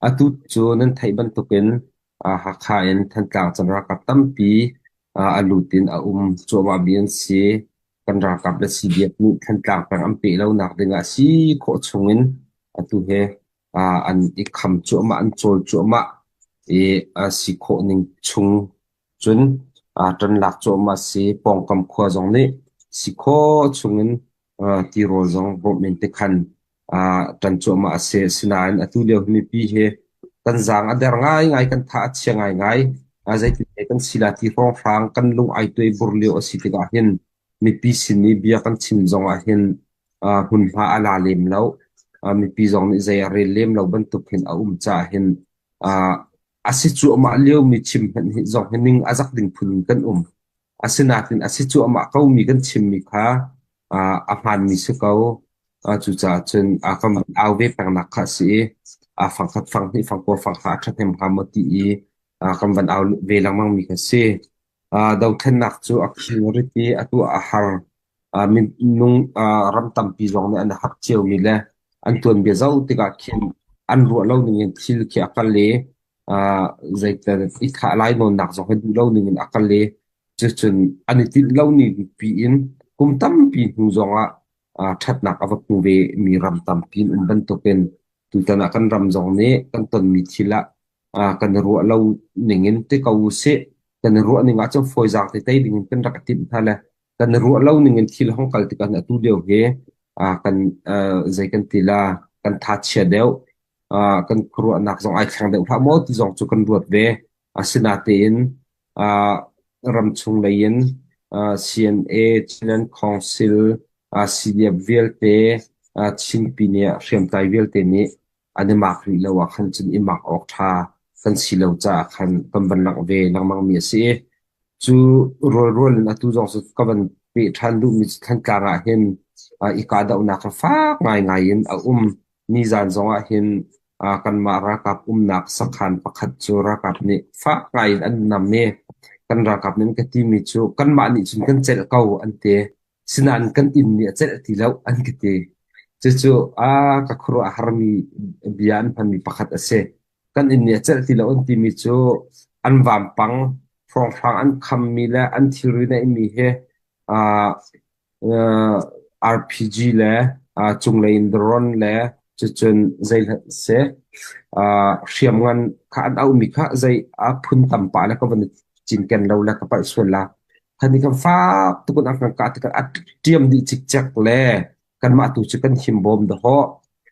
Atu cu nan theih bantukin Hakha in Thantlang cun ralkap tampi a lut in a um cuahmahmi an si. Kan ralkap le CDF nih Thantlang peng an peh lonak dingah si khawh chungin atu hi an i kham cuahmah, an cawl cuahmah i a si khawh ning chung cun ṭan lak cuahmah a si. Pawngkam khua zong nih si khawh chungin tirawl zong bawmh in tikhan ṭan cuahmah a si. Asinain atu lio hi mipi hi kan zaang a der ngaingai, kan tha a chia ngaingai. Zeitin kan si la ti hrawnghrang kan lung ai tuai bur lio a si tikah hin mipi sin i bia kan chim zongah hin hmunhma a la lem lo. Mipi zong nih zei a rel lem lo bantuk hin a um caah hin a si cuahmah liomi chim hmanh hi zong hi ning a zak ding phun in kan um. Asinain a si cuahmah komi kan chimmi kha a hmaanmi si ko. Cucaah cun kan van au ve pengnak kha a si i fangkhat, fanghnih, fangkua, fangkha a ṭhahnem hnga maw ti i kan van au ve lengmangmi kha a si. Dothlennak cu a khing rit i a tuah a har. Minung ram tampi zong nih an i hak ciomi le an tuanbia zoh tikah khin an ruah lo ningin thil khi a kal i zeitel i thah lainawnnak zong hi duh lo ningin a kal i cucun an i tinh lo ning piin kum tampi hnu zongah ṭhatnak a va hmu ve mi ram tampi an um bantukin tutan ah kan ram zong nih kan tonmi thil ah kan i ruah lo ningin ti ko usih. Kan i ruah ning ahcun fawizaang te tei dingin kan rak i timh hna le kan i ruah lo ningin thil hong kal tikah atu lio hi kan zei kan ti la kan tha chia deuh kan khuaruahnak zong ai thleng deuh hlah maw ti zong cu kan ruat ve. Asinain ramchung lei in CNA, Chinland Council, CDF vialte, Chinpi nih hriamtlai vialte nih an i mak rih lo ah khan cun i mak awk ṭha kan si lo caah khan kan van langh ve lengmangmi a si i cu rualrual in atu zong cu ka van peh ṭhan duhmi cu Thantlang ah hin i kahdohnak kha fak ngaingai in a um. Nizan zong ah hin kanmah ralkap umnak sakhan pakhat cu ralkap nih fak ngai in an nam i kan ralkap nih an ka timi cu kanmah nih cun kan celh ko an ti. Sinain kan inn nih a celh ti lo an ka ti. Cucu a ka khuaruah a harmi bia an hmanmi pakhat a si. Kan inn nih a celh ti lo an timi cu an vampang hrawnghrang an khammi le an thilri neihmi hi RPG le cunglei in drone le cucun zei hlat si hriamngan kha an auhmi kha zei a phun tam pah le ka van i cinken lo le ka palh sual la. Khan ni kan fak tuk in an kan kah tikah a ṭiam dih cikcek le kanmah tu cu kan himbawm dahawh.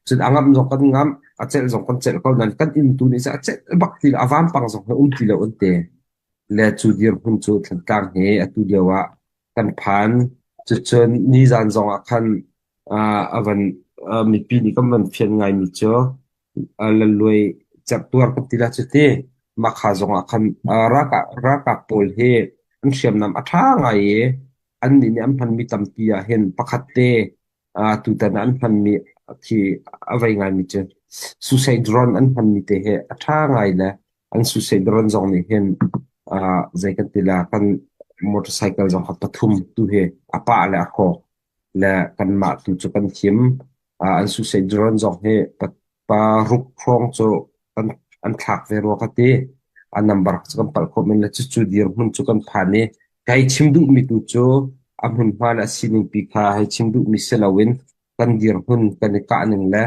Cun a ngamh zong kan ngamh, a celh zong kan celh ko nain kan inn tu nih cun a celh bak ti lo, a vampang zong hi um ti lo an ti. Le cu dirhmun cu Thantlang hi atu lio ah kan phan. Cucun nizan zong ah khan a van mipi nih kan van fian ngaimi cu laluai cerhtuar kan ti la cu ti. Mahka zong ah khan ralkap pawl hi an hriamnam a ṭha ngai i annih nih an hmanmi tampi ah hin pakhat te tutan ah an hmanmi khi a vei ngaimi cu suicide drone an hmanmi te hi a ṭha ngai le an suicide drone zong nih hin zei kan ti la kan motorcycle zong kha pathum tu hi a pah le a hrawk le kanmah tu cu kan him. An suicide drone zong hi paruk hrawng cu an thlak ve rua ka ti. A number cu kan palh khawh men le cucu dirhmun cu kan phan i kai chim duhmi tu cu a hmunhma le a sining pi kha hei chim duhmi si loin kan dirhmun kan i kah ning le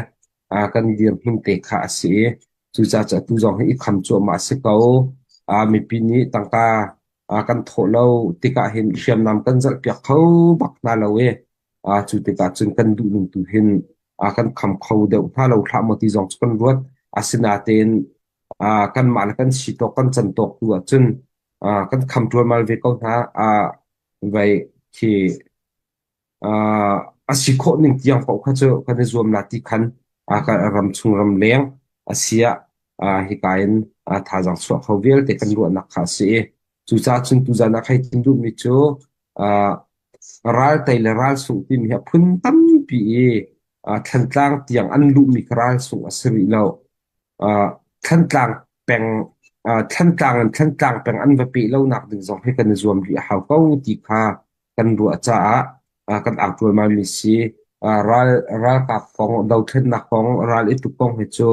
kan dirhmun te kha a si i cucaah cu atu zong hi i kham cuahmah a si ko. Mipi nih tangka kan thawh lo tikah hin hriamnam kan zalhpiak kho bak hna lo i cu tikah cun kan duh ning tu hin kan kham kho deuh hna lo hlah maw ti zong cu kan ruat. Asinain kanmah le kan si tawk kan can tawk tu ahcun kan kham ṭualmal ve ko hna. Vai khi a si khawh ning tiang paoh kha cu kan i zuam la ti khan ramchung ramleng a si ah hika in thazaang chuah kho vialte kan ruahnak kha a si i cucaah cun tuzan ah kai thim duhmi cu ral tei le ral sungh timi hi a phun tampi i Thantlang tiang an luhmi kha ral sungh a si rih lo. Thantlang peng Thantlang in Thantlang peng an va peh lonak ding zong hi kan i zuam rih a hau ko ti kha kan ruah caah kan au ṭualmalmi si. Ral ralkap kong, dothlennak kong, ral i tuk kong hi cu.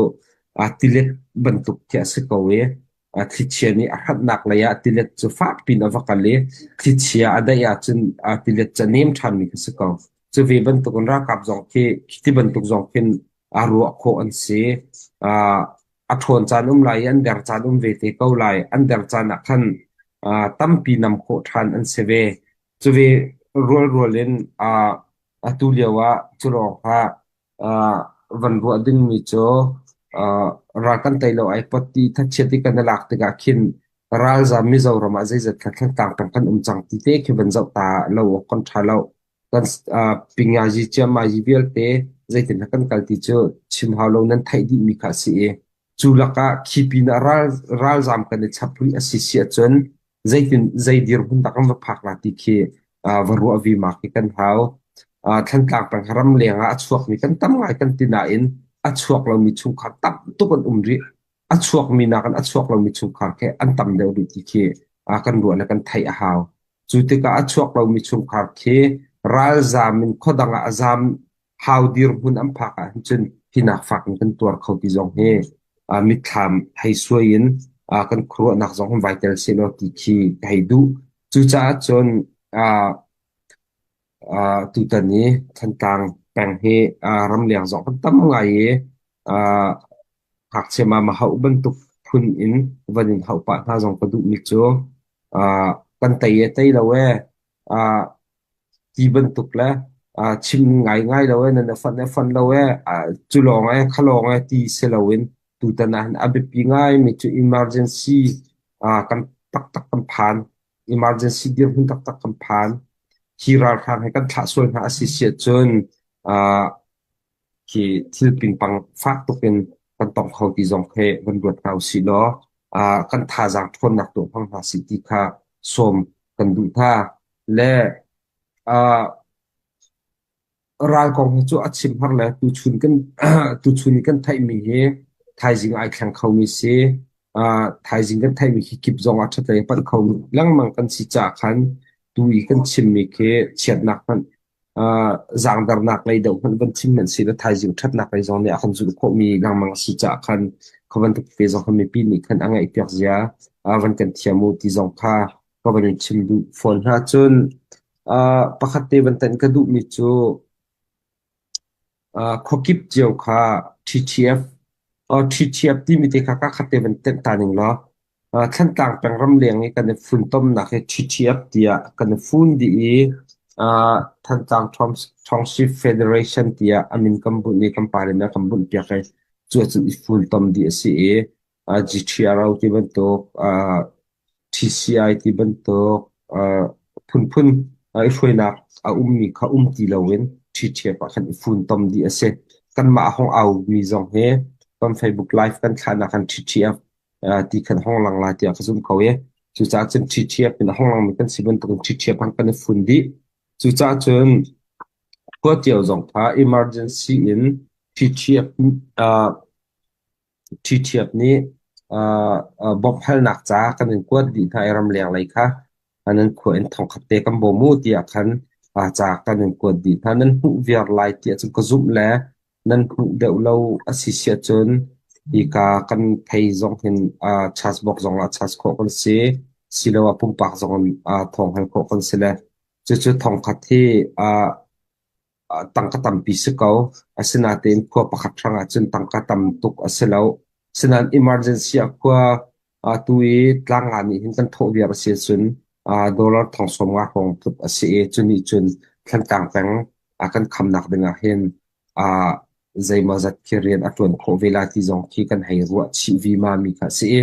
Tilet bantuk khi a si ko i thlichia nih a hrannak lei ah tilet cu fakpi in a va kal i thlichia a daih ahcun tilet cu a nem ṭhanmi khi si ko. Cu ve bantukin ralkap zong khi khi bantuk zong khin aa ruah khawh an si. A ṭhawn caan um lai i an der caan um ve te ko lai. An der caan ah khan tampi nam khawh ṭhan an si ve. Cu ve rualrual in atu lio ah cu lawng kha van ruah dingmi cu ral kan tei lo ai pot ti thachiat i kan i lak tikah khin ralzam Mizoram ah zeizat kha thlantlang peng kan um cang ti te khi van zoh ta lo awk kan ṭha lo. Kan pingazi ciammazi vialte zeitin kan kal ti cu chim hau lo nan theih dihmi kha a si i cu lakah khi pinah ralzam kan i chap rih a si si ahcun zeitin zei dirhmun dah kan va phak la ti khi va ruah vima khi kan hau. Thlantlang peng ramleng ah a chuakmi kan tam ngai kan ti nain a chuak lomi chungkhar tam tuk an um rih. A chuakmi nakin a chuak lomi chungkhar khi an tam deuh rih ti khi kan ruah le kan theih a hau. Cu tikah a chuak lomi chungkhar khi ralzam in khuadang ah a zam hau dirhmun an phak ahhin cun hinak fak in kan tuar kho ti zong hi mitthlam hei suai in kan khuaruahnak zong hin vai tel sehlaw ti khi ka hei duh. Cucaah cun tutan i Thantlang peng hi ramleng zong kan tam ngai i ngakchia mama hauh bantuk phun in van in hauh pah hna zong ka duhmi cu kan tei e tei lo e ti bantuk le chim ngaingai lo e nan i fonh lo e cu lawng e kha lawng e ti si loin tutan ah hin a biapi ngaimi cu emergency kan taktak kan phan. Emergency dirhmun taktak kan phan. Hi ralhrang he kan thlah sual hna a si si ahcun khi thil pingpang fak tuk in kan tong kho ti zong khi van ruat hna usih law kan thazaang ṭhawnnak tuah hmang hna sih ti kha sawm kan duh hna. Le ral kong hi cu a chim har le tuchun kan tuchun i kan theihmi hi thaizing ai thleng khomi si. Thaizing kan theihmi khi kip zong ah ṭhatlei a panh kho lengmang kan si caah khan tu i kan chimmi khi chiatnak hmanh zaangdernak lei deuh hmanh van chim hmanh sih law thaizing ṭhatnak lei zong nih a kan zulh khawhmi lengmang a si caah khan kha bantuk te zong kha mipi nih khan a ngaihpiak zia van kan thiam u ti zong kha ka van in chim duh fawn hna. Cun pakhat te van tanh ka duhmi cu khuakip cio kha TTF TTF timi te kha kakhat te van tenh ta ning law Thlantlang peng ramleng i kan i funtomnak hi TTF tiah kan i fun dih i Thantlang Township Federation tiah a min kan bunh i kan pale nih a kan bunhpiak i cu ahcun i funtom dih a si i GTRO ti bantuk TCI ti bantuk phunphun i hruainak a ummi kha um ti loin ṭhiṭhiap ah khan i funtom dih a si. Kanmah a hung aumi zong hi kan Facebook live kan thlahnak khan ṭhiṭhiap ti khan hong lang lai tiah ka zumh ko i cucaah cun ṭhiṭhiap in a hong langmi kan si bantukin ṭhiṭhiap han kan i fun dih. Cucaah cun khua cio zong kha emergency in ṭhiṭhiap Ṭhiṭhiap nih bawmhhalnak ca kan in kuat dih hna i ramleng lei kha nan khua in thongkhat te kan bawm u tiah khan ca kan in kuat dih hna. Nan hmuh viar lai tiah cun ka zumh le nan hmuh deuh lo a si si ahcun hika kan phei zong hin charge box zong ah charge khawh kan si. Siloah pumpak zong in thawng hal khawh kan si le cucu thongkhat hi tangka tampi si ko. Asinain khua pakhat hrang ahcun tangka tam tuk a si lo. Asinain emergency ah khua atu i tlangnga nih hin kan thawh viar a si ahcun dollar thong 50 hrawng tluk a si i cu nih cun Thlantlang peng a kan khamnak ding ah hin zeimawzat khi rian a ṭuan khawh ve lai ti zong khi kan hei ruah chih vima mi kha a si i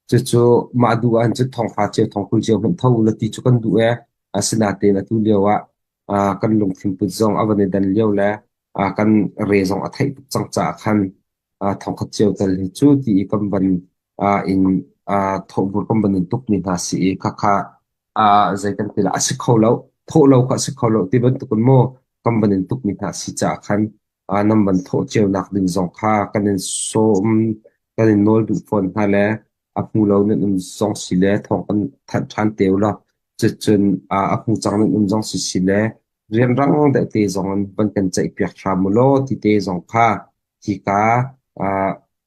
cucu mah duh ahhin cun thonghra cio thongkul cio hmanh tho u la ti cu kan duh ee. Asinain atu lio ah kan lungthin put zong a van i dan lio le kan re zong a theih tuk cang caah khan thongkhat cio tel hi cu ti i kan van in thawhbur kan van in tuk mi hna si i khakha zei kan ti la a si kho lo thawh lo kha a si kho lo ti bantukin maw kan van in tuk mi hna si caah khan nan van thawh cio nak ding zong kha kan in sawm kan in nawl duh fawn hna le a hmu lo nan um zong si le thawng kan thanh ṭhan te u law cucun a hmu cang nan um zong si si le rianrang deuh te zong in van kan ceihpiak hram u law ti te zong kha hika.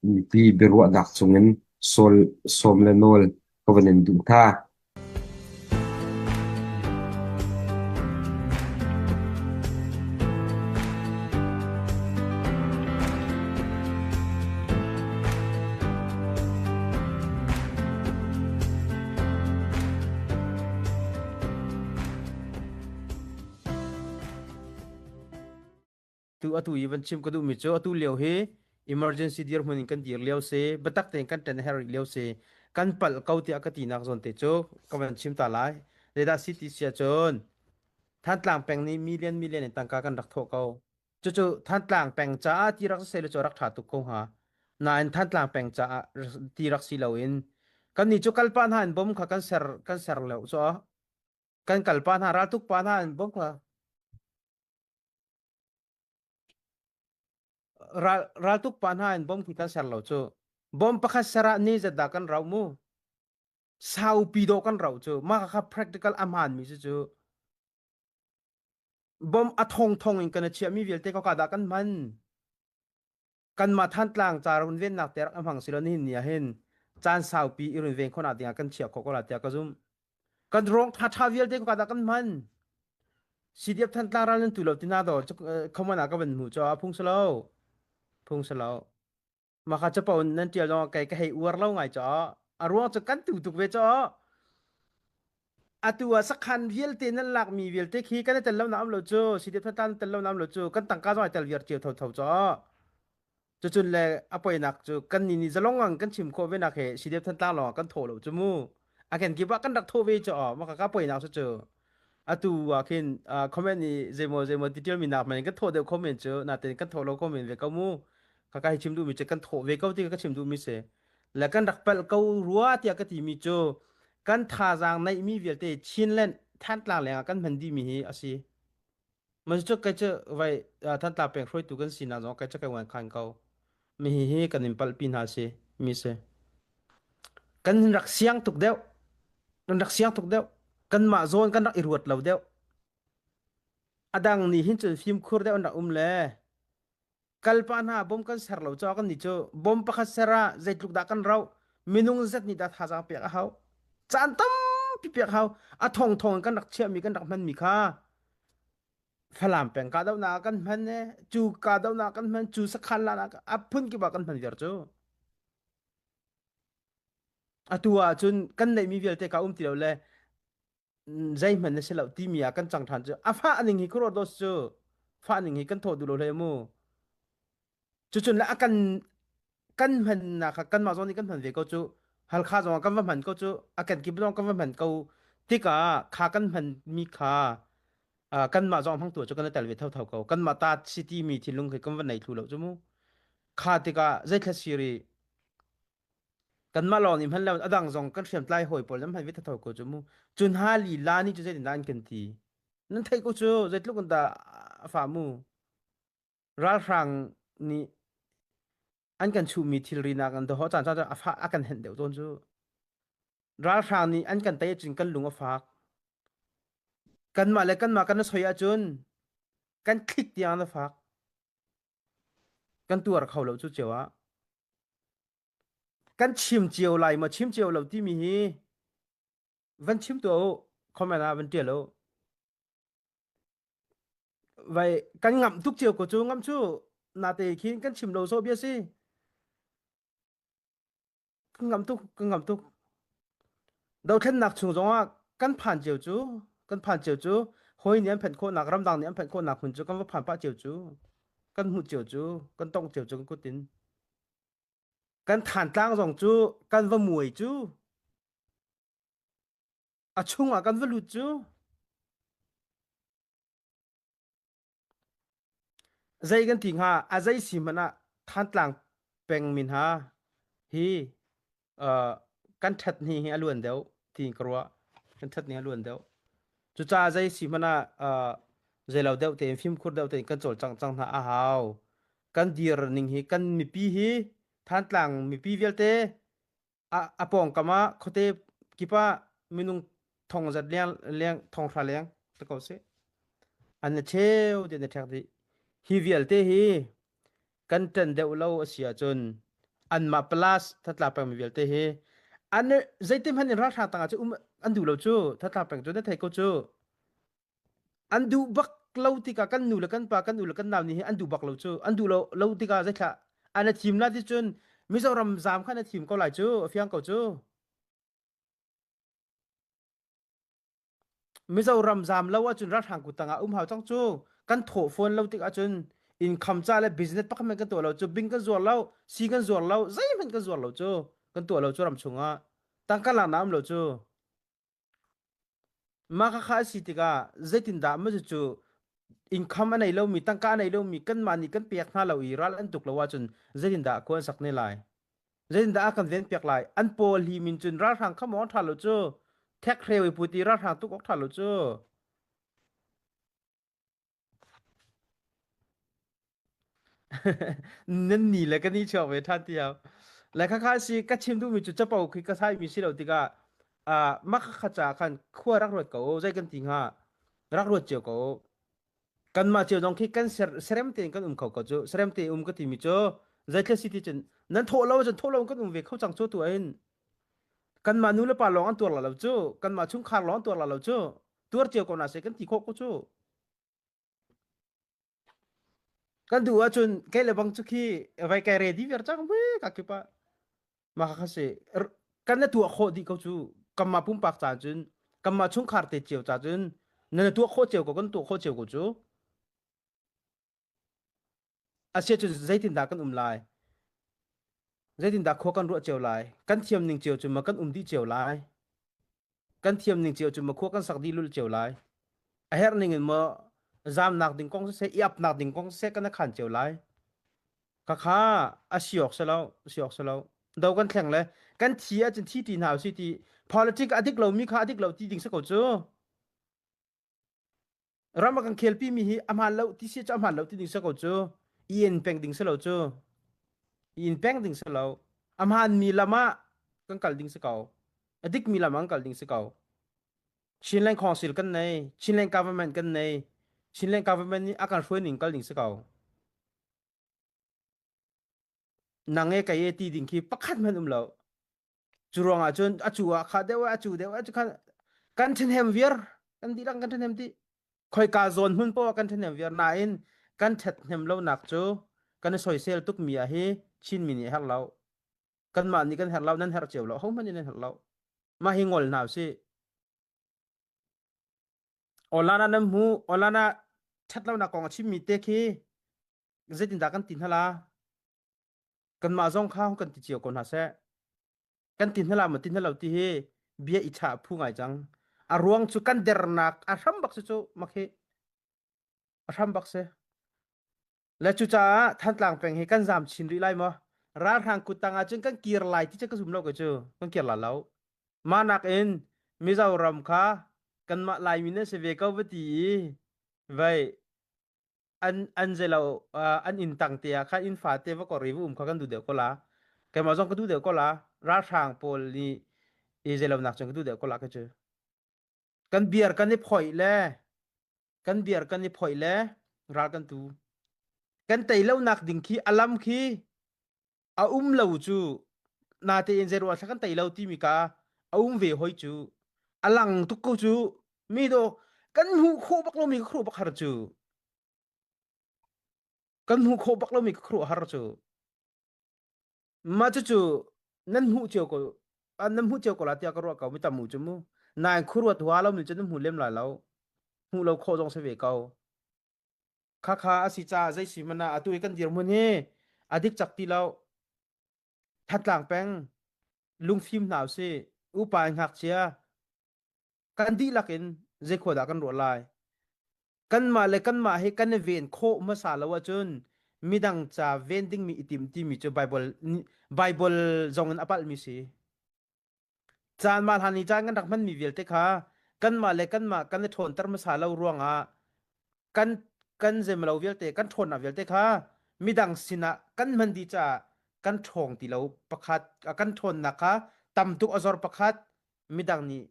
Mipi biaruahnak chungin sawm le nawl ka van in duh hna. Tu atu i van chim ka duhmi cu atu lio hi emergency dirhmun in kan dir lio si, biatak tein kan ṭan a herh rih lio si. Kan palh ko tiah ka tinak zawn te cu ka van chim ta lai. Zeidah si ti si ahcun Thantlang peng nih million million in tangka kan rak thawh ko. Cucu Thantlang peng caah ti rak si cu rak ṭha tuk ko hnga. Nain Thantlang peng caah ti rak si loin kannih cu kalpa hna in bom kha kan ser kan ser lo cu kan kalpa hna raltuk pa hna in bom kha Ral, raltuk pa hna in bom khi kan ser lo cu. Bom pakhat ser ah ni zat dah kan rau mu. Saupi dawh kan rau cu. Mah kha practical a hmaan mi cu cu. Bom a thong thong in kan i chiah mi vialte ka dah kan hman. Kanmah Thantlang ca runvennak te rak a hmang si lo nihin ni ah hin caan saupi i runven khawhnak dingah kan chiah khawh ko la tiah ka zumh. Kan rawng ṭhaṭha vialte ka dah kan hman. CDF Thantlang ral nan tu lo tina do common ah ka van hmuh cho a phung salo. Phung salo. Maka capo nan tial zong kai ka hei uar lo ngai cho. A ruang cu kan tu tuk ve cho. Atu ah sakhan vialte nan lak mi vialte khi kan i tel lo na am lo cu CDF Thantlang tel lo na am lo cu kan tangka zong ai tel viar cio tho tho cho. Cucun le a poinak cu kan nih nih zalong ngang kan chim khawh ve nak he CDF Thantlang lawng ah kan thaw lo cu mu. A kenkip ah kan rak thaw ve cu aw maka ka poinak cu cu atu ah khin comment nih zeimaw zeimaw ti tial mi nak man kan thaw deuh comment cu natin kan thaw lo comment ve ko mu. Ka ka hi chim duh mi cu kan thaw ve ko ti ka chim duh mi si. Le kan rak palh ko rua tiah ka ti mi cu kan thazaang neih mi vialte Chinland Thantlang leng ah kan hman dih mi hi a si. Mah cu kai cu vai Thantlang peng hruaitu kan sinak zong kai cu kai uan khan ko. Mi hi hi kan in palhpi hna si mi si. Kan rak siang tuk deuh. Kan rak siang tuk deuh. Kanmah zawn kan rak i ruat lo deuh. A dang nih hin cun fimkhur deuh an rak um le kalpa hna bom kan ser lo caah kan nih cu bom pakhat ser ah zeitluk dah kan rauh minung zat nih dah thazaang pek a hau caan tampi pek hau a thong thong in kan rak chiahmi kan rak hmanmi kha Falam peng kahdohnak ah kan hman e cu kahdohnak kan hman cu sakhan lanak a phun kip ah kan hman viar cu atu ah cun kan neihmi vialte ka um ti lo le zeihmanh na si lo timi ah kan cang ṭhan cu a fah ning hi khuaruah dos cu fah ning hi kan thawh duh lo hlei mu cucun le a kan kan hmannak kha kanmah zong nih kan hman ve ko cu Halkha zong ah kan va hman ko cu a kan kip zong kan va hman ko tikah kha kan hman mi kha kanmah zong hmangtu cu kan i tel ve thotho ko kanmah ta si timi thinlung khi kan va nei thlu lo cu mu kha tikah zeithla siri Kanmah lawng nih hman lo a dang zong kan hriamtlai hawi pawl nan hman ve thatho ko cu mu. Cu hna lila nih cu zeitindah an kan ti? Nan theih ko cu zeitluk in dah a fah mu. Ralhrang nih an kan chuhmi thilri nak an doh caan caan a fah a kan henh deuh tawn cu. Ralhrang nih an kan tei ahcun kan lung a fak. Kanmah le kanmah kan i soi ahcun kan thlik tiang a fak. Kan tuar kho lo cu cio ah. Kan chim cio lai maw chim cio lo timi hi van chim tuah u comment ah van tial u vai kan ngamh tuk cio ko cu ngamh cu nate khin kan chim lo so bia si kan ngamh tuk kan ngamh tuk dothlennak chung zongah kan phan cio cu kan phan cio cu hawi nih an phanh khawhnak ramdang nih an phanh khawhnak hmun cu kan va phan pah cio cu kan hmuh cio cu kan tong cio cu kan kut in Kan Thantlang zong cu kan va muai cu a chungah kan va lut cu zei kan ti hnga a zei si hmanh ah Thantlang peng min ha hi uh, kan ṭhat ni hi a luan deuh ti ka ruah kan ṭhat ni a luan deuh cucaah zei si hmanh ah uh, zeilo deuh tein fimkhur deuh tein kan cawlcangh cang hna a hau kan dir ning hi kan mipi hi Thantlang mipi vialte a, a pawngkam ah khuate kip ah minung thong zat leng leng thong hra leng te ko si an na cheu te na ṭhek dih hi vialte hi kan ṭan deuh lo a si ahcun. Anmah plus thatla pengmi vialte hi an zeitin hmanh in ralhrang tangah cu um an duh lo cu thatla peng cu na thei ko cu. An duh bak lo tikah kan nu le kan pa kan u le kan nau nih hi an duh bak lo cu an duh lo lo tikah zeithlah an a thim la ti cun Mizoram zam khan a thim ko lai cu a fiang ko cu. Mizoram zam lo ahcun ralhrang kut tangah um hau cang cu. Kan thawh fawn lo tik ahcun income ca le business pakhat hmanh kan tuah lo cu bing kan zuar lo, si kan zuar lo, zeihmanh kan zuar lo cu. Kan tuah lo cu ram chungah. Tangka laknak um lo cu. Mah khakha a si tikah zeitindah maw cu income a nei lomi, tangka a nei lomi kanmah nih kan pek hna lo i ral an tuk lo ahcun zeitindah khua an sak ne lai? Zeitindah a kan venpiak lai? An paw hlim in cun ralhrang kham awk ṭha lo cu. Thekhreu i put i ralhrang tuk awk ṭha lo cu. Nan ni le ka ni chuak ve ṭhan tiang. Le khakha si ka chim duhmi cu capo khi ka saimi si lo tikah ah mah khakha ca khan khua rak ruat ko zei kan ti hnga rak ruat cio ko Kanmah cio zong khi kan ser, serem tein kan um kho ko cu. Serem tein um ka timi cu zeitlai si ti cun nan thawh lo ahcun thawh lo in kan um ve kho cang cu tu in. Kanmah nu le pa lawng an tuar la lo cu. Kanmah chungkhar lawng an tuar la lo cu. Tuar cio ko na seh kan ti khawh ko cu. Kan duh ahcun kei le bang cu khi vai kai ready viar cang ve ka kipa. Mah kha si kan na tuah khawh dih ko cu. Kanmah pumpak ca cun kanmah chungkhar te cio ca cun na na tuah khawh cio ko kan tuah khawh cio ko cu. Asia cun zeitindah kan um lai? Zeitindah khua kan ruah cio lai? Kan thiam ning cio cu ma kan um dih cio lai? Kan thiam ning cio cu ma khua kan sak dih lul cio lai? A herh ning in maw zamnak ding kong siseh, i apnak ding kong siseh kan khan cio lai. Khakha a si awk si lo, si awk si lo. Do kan thleng le kan thi ahcun thi ti hna usih ti politic a dik lomi kha a dik lo ti ding si ko cu. Ram a kan khelpi mi hi a hmaan lo ti si cu a hmaan lo ti ding si ko cu. I in peng ding si lo cu. I in peng ding si lo. A hmaan mi lam ah kan kal ding si ko. A dik mi lam ah kan kal ding si ko. Chinland Council kan nei, Chinland government kan nei. Chinland government nih a kan hruai ning kal ding si ko. Nang e kei e ti ding khi pakhat hmanh um lo. Cu ruangah cun a cu ah kha deuh a cu deuh a cu khan kan ṭhahnem viar kan dihlak kan ṭhahnem dih. Khoika zawn hmun poah kan ṭhahnem viar nain kan ṭhathnem lonak cu kan i soisel tukmi ah hi Chinmi nih herh lo. Kanmah nih kan herh lo, nan herh cio lo, hohmanh nih nan herh lo. Mah hi ngol hna usih. Online ah nan hmu, online ah ṭhatlonak kong a chimmi te khi zeitindah kan ti hna la? Kanmah zong kha kan ti cio ko hna seh. Kan ti hna la maw ti hna lo ti hi bia i chah phu ngai cang. A ruang cu kan dernak a hram bak si cu mak hi. A hram bak si. Le cucaah Thantlang peng hi kan zam chin rih lai maw? Ralhrang kut tang ahcun kan kir lai ti cu ka zum lo kei cu. Kan kir la lo. Mah nakin Mizoram kha kanmah Laimi nan si ve ko va ti i vei an an zeilo an inn tang te ah khan inn fate va kor i va um kha kan duh deuh ko la. Keimah zong ka duh deuh ko la. Ralhrang pawl nih i zeilo nak cun ka duh deuh ko la ka cu. Kan biar kan i phoih le kan biar kan i phoih le ral kan tu. Kan tei lonak ding khi a lam khi a um lo cu natein zeiruah thla kan tei lo timi ka a um ve hoi cu a lang tuk ko cu mi do kan hmuh khawh bak lomi ka khuruh bak har cu kan hmuh khawh bak lomi ka khuruh har cu mah cucu nan hmuh cio ko nan hmuh cio ko la tiah ka ruah ko mi tam mu cu mu nain khuruat hua lomi cu nan hmu lem lai lo hmuh lo khawh zong si ve ko Khakha a si caah zei si hmanh ah atu i kan dirhmun hi a dik cak ti lo. Thantlang peng lungfim hna usih. Upa in ngakchia kan dihlak in zei khua dah kan ruah lai. Kanmah le kanmah hi kan i ven khawh hmasa lo ahcun midang ca ven dingmi i tim timi cu Bible Bible zong in a palhmi si. Caan mah hlan i caan kan rak hmanmi vialte kha kanmah le kanmah kan i ṭhawnter hmasa lo ruangah kan kan zemlo vialte kan ṭhawnnak vialte kha midang sinah kan hman dih caah kan ṭhawng ti lo pakhat kan ṭhawnnak kha tam tuk a zor pakhat midang nih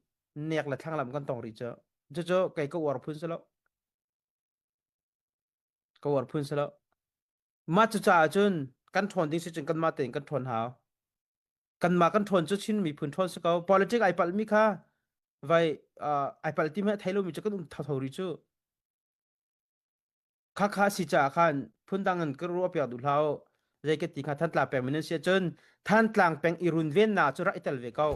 nek le thlanglam kan tong rih cu cucu kei ka uar phun si lo ka uar phun si lo mah cucaah cun Kan ṭhawn ding si cun kanmah tein kan ṭhawn hau. Kanmah kan ṭhawn cu Chin miphun ṭhawn si ko. Politic ai palhmi kha vai uh, ai palh ti hmanh a thei lomi cu kan um thotho rih cu. Khakha si caah khan phundang in ka ruah piak duh hlah u. Zei ka ti kha Thantlang peng min an si ahcun Thantlang peng i runvennak cu rak i tel ve ko.